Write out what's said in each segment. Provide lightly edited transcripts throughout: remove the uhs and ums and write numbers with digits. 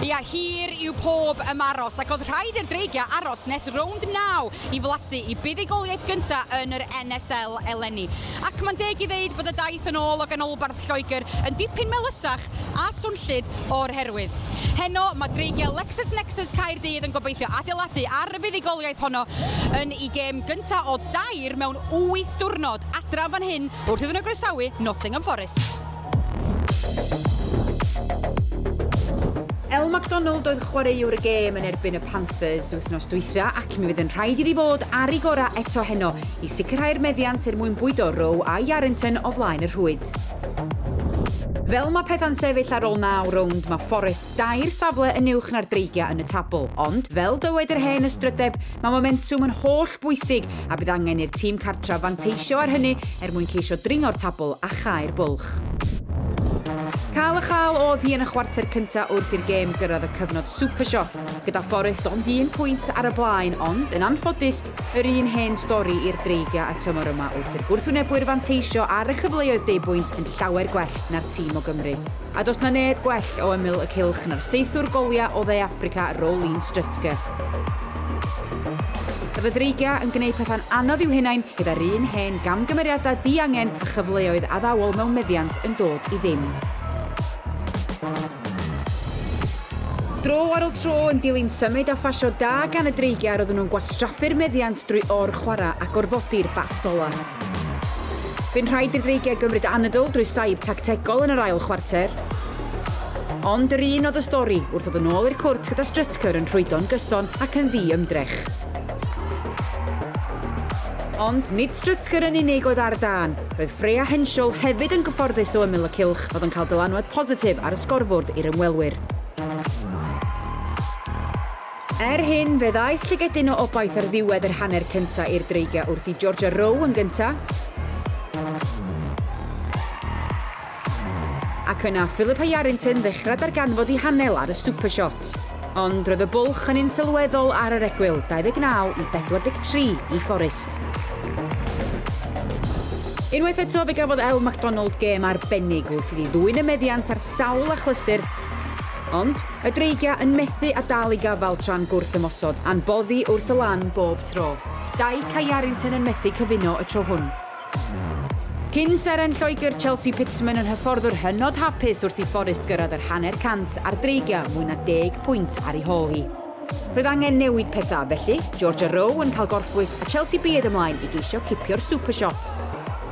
Ia, hir yw pob ymaros, ac oedd rhaid i'r Dreigiau aros nes rownd 9 i flasu i buddugoliaeth gynta yn yr NSL eleni. Ac mae'n deg i ddeud bod y daith yn ôl o ganolbarth Lloegr yn dipyn melysach a swnllyd o'r herwydd. Heno, mae Dreigiau Lexus Nexus Caerdydd yn gobeithio adeiladu ar y fuddugoliaeth honno yn i gêm gynta o dair mewn wyth diwrnod adra yn fan hyn wrth iddyn nhw groesawu Nottingham Forest. Elle McDonald oedd chwaraewr y gêm yn erbyn y Panthers wythnos dwytha ac mi fydd yn rhaid iddi fod ar ei gorau eto heno i sicrhau'r meddiant er mwyn bwydo Rowe a Yarrington o flaen y rhwyd. Fel mae pethau'n sefyll ar ôl naw rownd mae Forest dair safle yn uwch na'r Dreigiau yn y tabl, ond fel dywed yr hen ystrydeb, mae momentwm yn holl bwysig a bydd angen i'r tîm cartref fanteisio ar hynny er mwyn ceisio dringo'r tabl a chau'r bwlch. Cael a chael oedd hi yn y chwarter cyntaf wrth i'r gêm gyrraedd y cyfnod supershot, gyda Fforest ond un pwynt ar y blaen ond, yn anffodus, yr un hen stori i'r Dreigiau y tymor yma wrth i'r gwrthwynebwyr fanteisio ar y cyfleoedd deubwynt yn llawer gwell na'r tîm o Gymru. A does 'na neb gwell o ymyl y cylch na'r saethwr goliau o Dde Affrica, Rolene Strutger. Roedd y Dreigiau yn gwneud pethau'n anodd i'w hunain gyda'r un hen gamgymeriadau diangen a chyfleoedd addawol mewn meddiant yn dod i ddim. Dro ar ôl tro yn dilyn symud a phasio da gan y Dreigiau roedden nhw'n gwastraffu'r meddiant drwy or-chwarae a gorfodi'r bas ola. Bu'n rhaid i'r Dreigiau gymryd anadl drwy saib tactegol yn yr ail chwarter. Ond yr un oedd y stori wrth ddod yn ôl i'r cwrt gyda Streutker yn rhwydo'n gyson ac yn ddi-ymdrech. Ond nid Streutker yn unig oedd ar dân, roedd Freya Henschel hefyd yn gyfforddus o ymyl y cylch oedd yn cael dylanwad positif ar y sgorfwrdd i'r ymwelwyr. Er hyn, fe ddaeth llygedyn o obaith ar ddiwedd yr hanner cynta' i'r Dreigiau wrth i Georgia Rowe yn gynta', ac yna Philippa Yarrington ddechrau darganfod ei hanel ar y super shot. Ond roedd y bwlch yn un sylweddol ar yr egwyl, 29 i 43 i Forest. Unwaith eto fe gafodd Elle McDonald gêm arbennig wrth iddi ddwyn y meddiant ar sawl achlysur, Ond, y Dreigiau yn methu a dal i gafael tra'n gwrth-ymosod, a'n boddi wrth y lan bob tro. Dyke a Yarrington yn methu cyfuno y tro hwn. Cyn seren Lloegr Chelsea Pitman yn hyfforddwr hynod hapus wrth i Forest gyrraedd yr hanner cant a'r Dreigiau mwy na deg pwynt ar ei hôl hi. Roedd angen newid pethau, felly, Georgia Rowe yn cael gorffwys a Chelsea Beard ymlaen i geisio cipio'r Super Shots.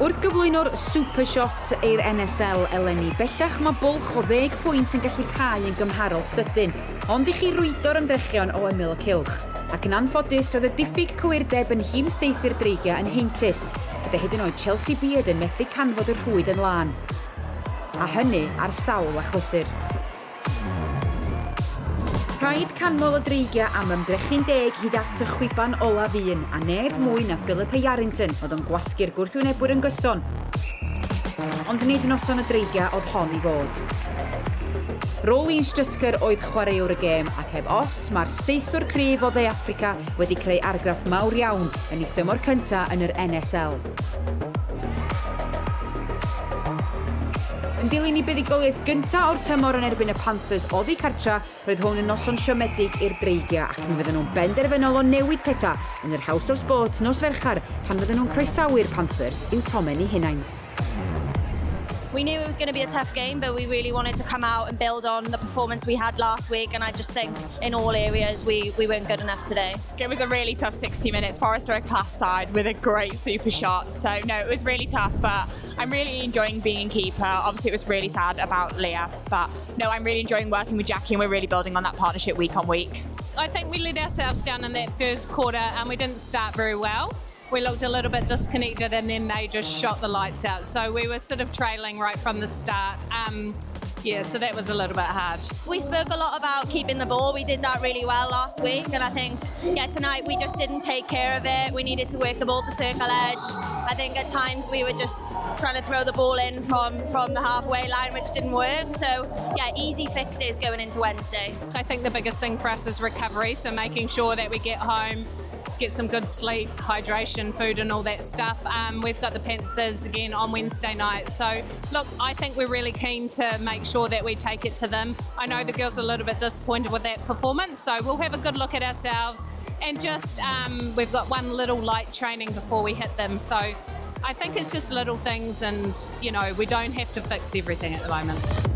Wrth gyflwyno'r Super Shot i'r NSL eleni, bellach mae bwlch o ddeg pwynt yn gallu cau yn gymharol sydyn, ond i chi rwydo'r ymdrechion o ymyl y cylch. Ac yn anffodus, roedd y diffyg cywirdeb yn nhîm saethu'r Dreigiau yn heintus, gyda hyd yn oed Chelsea Beard yn methu canfod y rhwyd yn lân. A hynny ar sawl achlysur. Rhaid canmol y Dreigiau am ymdrechu'n deg hyd at y chwiban olaf un, a neb mwy na Philippa Yarrington oedd yn gwasgu'r gwrthwynebwyr yn gyson. Ond nid noson y Dreigiau oedd hon i fod. Rolene Streutker oedd chwaraewr y gêm, ac heb os, mae'r saethwr cryf o Dde Affrica wedi creu argraff mawr iawn yn ei thymor cyntaf yn yr NSL. Yn dilyn ei buddugoliaeth gyntaf o'r tymor yn erbyn y Panthers oddi cartra, roedd hwn yn noson siomedig i'r Dreigiau ac mi fydden nhw'n benderfynol o newid pethau yn yr House of Sport nos Fercher pan fydden nhw'n croesawu'r Panthers i'w tomen eu hunain. We knew it was going to be a tough game, but we really wanted to come out and build on the performance we had last week. And I just think in all areas we, we weren't good enough today. It was a really tough 60 minutes. Forest are a class side with a great super shot. So, no, it was really tough, but I'm really enjoying being keeper. Obviously, it was really sad about Leah, but no, I'm really enjoying working with Jackie and we're really building on that partnership week on week. I think we let ourselves down in that first quarter and we didn't start very well. We looked a little bit disconnected and then they just shot the lights out. So we were sort of trailing right from the start. Um, yeah, so that was a little bit hard. We spoke a lot about keeping the ball. We did that really well last week, and I think, yeah, tonight we just didn't take care of it. We needed to work the ball to circle edge. I think at times we were just trying to throw the ball in from, from the halfway line, which didn't work. So, yeah, easy fixes going into Wednesday. I think the biggest thing for us is recovery, so making sure that we get home, get some good sleep, hydration, food, and all that stuff. Um, we've got the Panthers again on Wednesday night. So, look, I think we're really keen to make sure that we take it to them. I know the girls are a little bit disappointed with that performance, so we'll have a good look at ourselves and just we've got one little light training before we hit them. So I think it's just little things, and we don't have to fix everything at the moment.